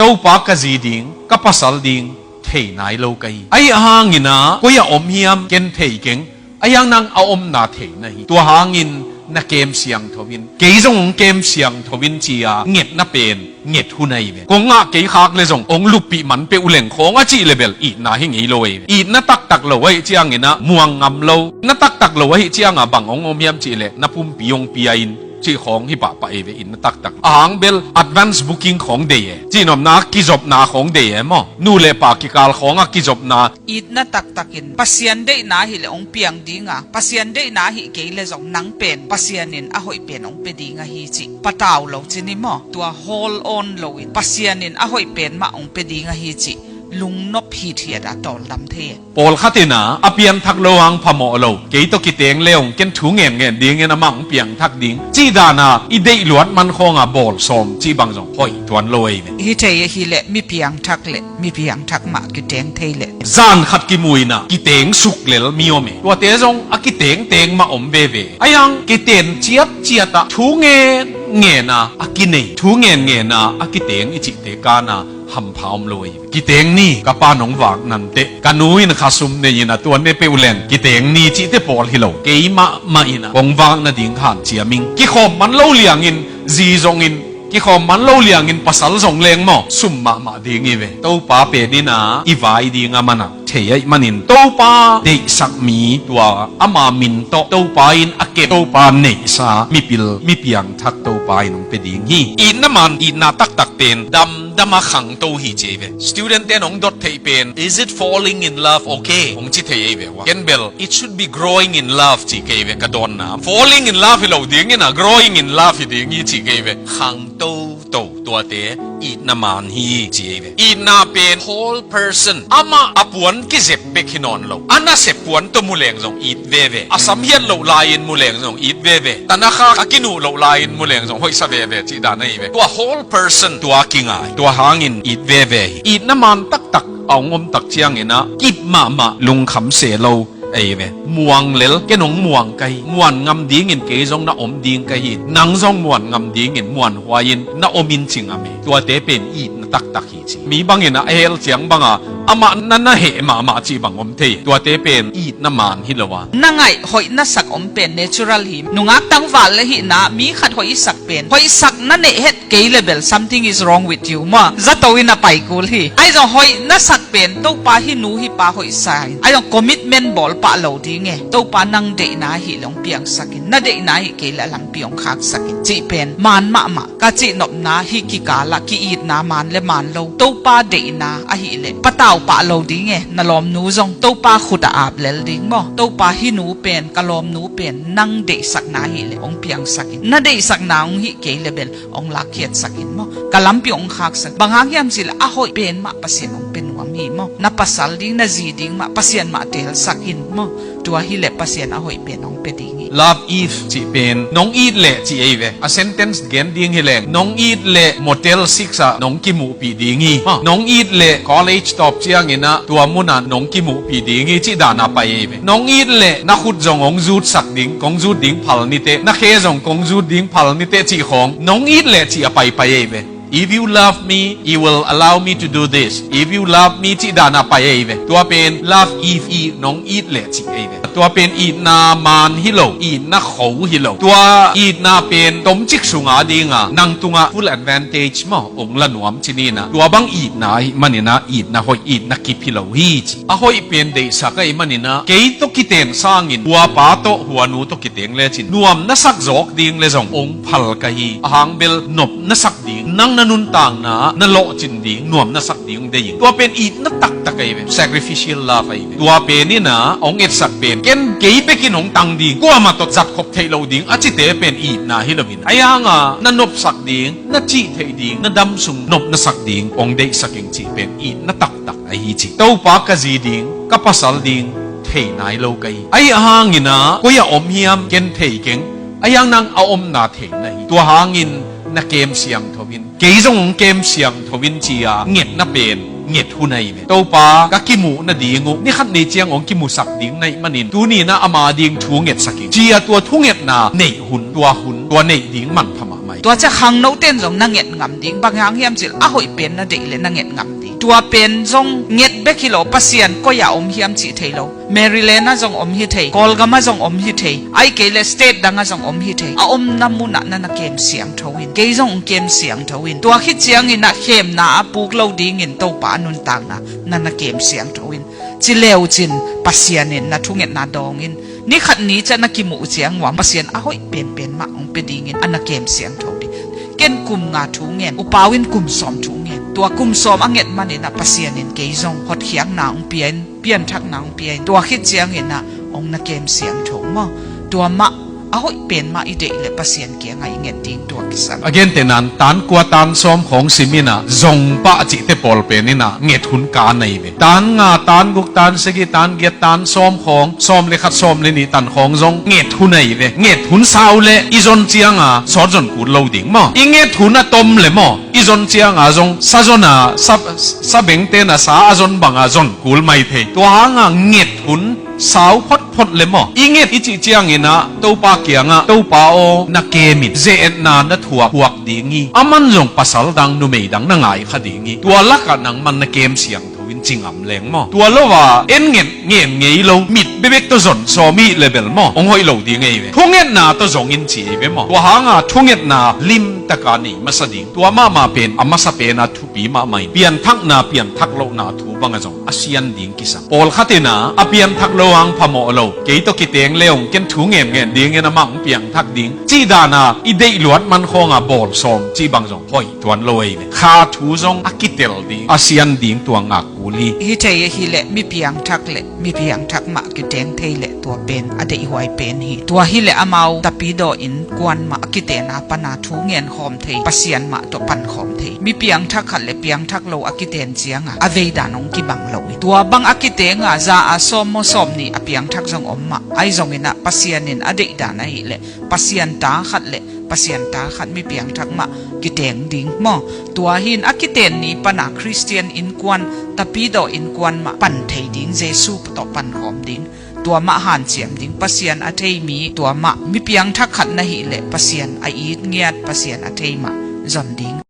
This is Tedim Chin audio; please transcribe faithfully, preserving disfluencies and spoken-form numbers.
Topa ka zi ding, ka pasal ding thei nai lo ka hi. Ahi hangin ah koi ah om hiam ken thei keng. Ahi hang nang a omna thei na hi. Tua hangin na kem siangtho in, kei zong hong kem siangtho in ci-a ngetna pen nget hun ahi ve. Kong ngah kei khak le zong hong luppih man peuh uh leng khawng a cih le bel itna hi ngei lo ahi ve. Itna taktak lo ahih ciangin ah muang ngam lo. Na taktak lo ahih ciangah bang hong om hiam cih leh na pumpi hong pia in cih khawng hi pahpah ahi ve. Itna taktak lo ahang bel advance booking khawng dei e. Cihnopna kizopna khawng dei e maw? Nu le pa kikal khawngah kizopna. Itna taktakin Pasian deihna ahih leh hong piang dinga, Pasian deihna ahih kei le zong nang pen Pasian in a hoih pen hong pia ding ahi cih patau lo cin hi maw? Tua hold on loin Pasian in a hoih pen mah hong pia ding ahi cih lungnop hithiat a tawldam thei e. Pawlkhat in ah a pianthak lo hang phamawh lo, kei tawh kiteng le hong ken thu ngenngen dingin amah hong piangthak ding cih dan a i deih luat man khawngah bawl sawm cih bang zong hoih tuan lo ahi ve. Hi thei ahih leh mi piangthak le mi piangthak mah kiteng thei leh. Zan khat kimu in ah kiteng suk lel mi om e. Tuate zong a kitengteng mah om veve. Ahi hang kiten ciatciat ah thu ngenngen a a kinei, thu ngenngen a a kiteng i cihte kan a hampha om lo ahi ve. Kiteng ni, ka pa nong vak nanteh ka nu in khasum nei in ah tua ne peuh leng kiteng ni cihte pawl hi lo. Kei mahmah in ah kong vak nading hanciam ing. Kikhawm man lo liangin zi zongin, kikhawm man lo liangin pasal zong leng maw, sum mahmah ding hi ve. Topa pen in ah i vai ding a man ah thei ahih manin Topa deihsak mi, tua ama min tawh Topa in a kem, Topa neihsa mipil, mi piangthak Topa in hong pia ding hi. Itna man, itna taktak pen damdam a khangto hi ci ahi ve. Student ten hong dot theih pen, "Is it falling in love okay?" hong ci thei ahi ve ua. Ken bel, "It should be growing in love," ci kei ve ka dawnna. Falling in love hi lo dingin ah growing in love hi ding hi ci kei ve. Khangto to, tuate itna man hi ci ahi ve. Itna pen whole person, amah a puan kizep bek hi nawn lo. A nasep puan tawh mu leng zong it veve. A sam hiat loh lai-in mu leng zong it veve. Tanakha a kinuh loh lai-in mu leng zong hoihsa veve cih dan ahi ve. Tua whole person tua kingai, tua hangin it veve hi. Itna man taktak a hong om tak ciangin ah kip mahmah, lungkham se lo ahi ve. Muang lel, ken hong muang ka hi. Muan ngam dingin kei zong na om ding ka hi. Nang zong muan ngam dingin muanhuai-in na om in ci ngam hi. Tuate pen itna taktak hi ci. Mi bangin ah a hel ciang banga amah na na heh mahmah cih bang om thei. Tuate pen itna man hi lo a. Na ngaih hoih na sak om pen natural hi. Nungak tangval le hihna, mi khat hoih i sak pen, hoih sak na neih het kei le bel something is wrong with you maw. Zato in a pai kul hi. Ahi zong hoih na sak pen Topa hi nu hi pa hoih sa in, ahi zong commitment bawl pah lo ding e. Topa nang deihna ahih leh hong piangsak in, na deihna ahih kei leh a lampi hong khaksak in cih pen man mahmah. Ka cihnopna, hih kikal ah ki-itna man le man lo, Topa deihna ahih leh patau pah lo ding e. Na lawmnu zong Topa khut ah ap lel ding maw. Topa hi nu pen, ka lawmnu pen nang deihsakna ahih leh hong piangsak in, na deihsakna hong hih kei le bel hong lakkhiatsak in maw. Ka lampi hong khaksak. Bang hang hiam cih leh a hoih pen mah Pasian hong pia nuam hi maw. Na pasal ding, na zi ding mah Pasian mah teelsak in maw. Tua hi leh Pasian a hoih pen hong pia ding hi. Love if cih pen nong it leh cih ahi ve. A sentence gen ding hi leng, nong it leh Motel six ah nong kimuhpih ding hi. Maw, nong it leh college tawp ciangin ah tua mun ah nong kimuhpih ding hi cih dan a pai ahi ve. Nong it leh na khut zong hong zutsak ding, kong zut ding phal niteh, na khe zong kong zut ding phal niteh cih khawng, nong it leh cih a paipai ahi ve. If you love me, you will allow me to do this. If you love me cih dan a pai ahi ve. Tua pen love if, i nong it leh cih ahi ve. Tua pen itna man hi lo, itna kho hi lo. Tua itna pen tomcik sunga dinga nang tungah full advantage maw hong la nuam cih ni-in ah. Tua bang itna ahih manin ah itna hoih, itna kip hi lo hi ci. A hoih pen deihsak ahih manin ah kei tawh kiten sangin hua pa tawh hua nu tawh kiteng lecin nuam na sak zawk ding le zong hong phal ka hi. Ahang bel nop na sak ding, nang na nuntakna na lawhcin ding nuam na sak ding hong deih ing. Tua pen itna taktak ahi ve. Sacrificial love ahi ve. Tua pen in ah hong etsak pen ken kei bekin hong tang ding, kuamah tawh zat khop theih loh ding a cite pen itna hi lo in, ahi hanga na nopsak ding, na cih theih ding, na damsung nop na sak ding hong deihsak ing cih pen itna taktak ahi ci. Topa ka zi ding, ka pasal ding thei nai lo ka hi. Ahi hangin ah koi ah om hiam ken thei keng. Ahi hang nang a omna thei na hi. Tua hangin na kem siangtho in, kei zong hong kem siangtho in ci-a ngetna pen nget hun ahi ve. Topa ka kimuh nading uh, ni khat ni ciang hong kimuhsak ding na hih manin tuni-in ah ama ding thu ngetsak ing ci-a tua thungetna neih hun, tua hun, tua neih ding manpha mahmah. Tua ciang khangnote in zong na nget ngam ding. Bang hang hiam cih leh a hoih pen na deih leh na nget ngam ding. Tua pen zong nget bek hi lo, Pasian koi-ah om hiam cih thei lo. Maryland ah zong om hi thei, Kawlgam ah zong om hi thei, ahih kei leh state dang ah zong om hi thei. A omna munah na na kem siangtho in, kei zong kem siangtho in. Tua khit ciangin ah khemna a puk lo dingin Topa a nuntakna na na kem siangtho in. Ci leu cin Pasian in na thungetna dawng in, ni khat ni ciang na kimuh uh ciang uah Pasian a hoih penpen mah hong pia dingin a na kem siangtho ding. Ken kum nga thu ngen, U Pau in kum sawm thu ngen. Tua kum sawm a nget manin ah Pasian in kei zong hotkhiatna hong pia in, pianthakna hong pia in, tua khit ciangin ah hong na kem siangtho maw. Tua mah a hoih pen mah i deih leh Pasian kiangah i nget ding tua kisam. A gentehna in tan kua tan sawm khawng sim in ah, zong pah cihte pawl pen in ah nget hun ka nei ve. Tan nga, tan guk, tan sagih, tan giat, tan sawm khawng, sawm le khat, sawm le nih tan khawng zong nget hun ahi ve. Nget hun sau leh i zon ciang a sawt zon kul lo ding maw. I nget hun a tom leh maw, i zon ciang a zong sa zon a, sa, sa bengte in a sa a zon bang a zon kul mai thei. Tua hang a nget hun sau photphot leh maw, i nget i cih ciangin ah Topa kiangah, Topa aw, na kem in, ze-etna na thuak, thuak ding hi. Aman zong pasal dang, numei dang na ngai kha ding hi. Tua lakah nangman na kem siangtho in ci ngam leng maw. Tua lo a en nget ngen ngei lo, mit bekbek tawh zon sawm i hih leh bel maw, hong hoih lo ding ahi ve. Thungetna tawh zong in ci ahi ve maw. Tua hang a thungetna limtak a nei masa ding. Tua mahmah pen a masa pen a thupi mahmah in, pianthakna, pianthak lohna thu bang a zong a sian ding kisam. Pawlkhat in ah a pianthak lo hang phamawh lo, kei tawh kiteng leh hong, ken thu ngen ngen dingin amah hong piangthak ding, cih dan a i deih luat man khawng a bawl sawm cih bang zong hoih tuan lo ahi ve. Kha thu zong a kitel ding, a sian ding tua ngak kul hi. Hi thei ahih leh mi piangthak leh mi piangthak mah kiteng thei leh tua pen a deihhuai pen hi. Tua hi leh amau Tapidaw innkuan mah a kiten a pan a thu ngen khawm thei, Pasian mah tawh pan khawm thei. Mi piangthak khat leh piangthak lo a kiten ciang a, a vei dan hong kibang lo hi. Tua bang a kiteng a, za a sawm maw sawm nih a piangthak zong om mah. Ahi zongin ah Pasian in a deih dan ahih leh Pasian ta khat leh Pasian ta khat mi piangthak mah kiteng ding maw. Tua hi in a kiten ni pan a Khristian innkuan, Tapidaw innkuan mah pan thei ding, Jesu tawh pan khawm ding. Tua mah hanciam ding, Pasian a thei mi, tua mah mi piangthak khat na hih leh Pasian a it ngiat, Pasian a thei mah zon ding.